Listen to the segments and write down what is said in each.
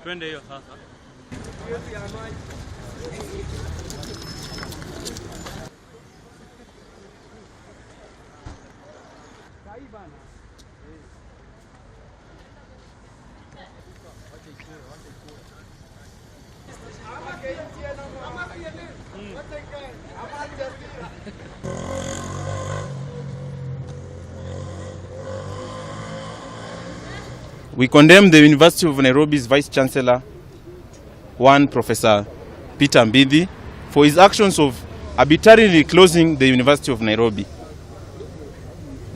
Twende hiyo sasa. We condemn the University of Nairobi's Vice Chancellor, one Professor Peter Mbithi, for his actions of arbitrarily closing the University of Nairobi.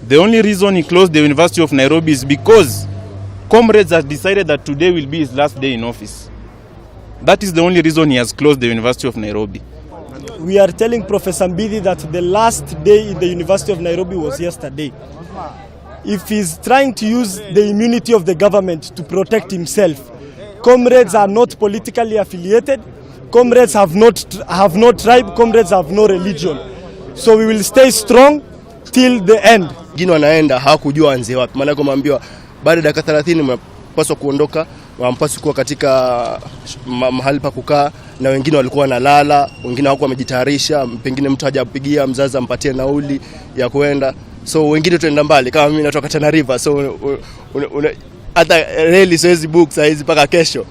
The only reason he closed the University of Nairobi is because comrades have decided that today will be his last day in office. That is the only reason he has closed the University of Nairobi. We are telling Professor Mbithi that the last day in the University of Nairobi was yesterday. If he's trying to use the immunity of the government to protect himself, comrades are not politically affiliated, comrades have no tribe, comrades have no religion. So we will stay strong till the end. Wengine wanaenda hawakujua waanzie wapi, maana wameambiwa baada ya dakika 30 mnapaswa kuondoka, hampaswi kuwa katika mahali pa kukaa, na wengine walikuwa wanalala, wengine hawakuwa wamejitayarisha, pengine mtu hajapigia mzazi ampatie nauli ya kuenda. So wengine tunaenda mbali, kama mimi natoka Tana River, so hata reli siwezi book saa hizi mpaka kesho.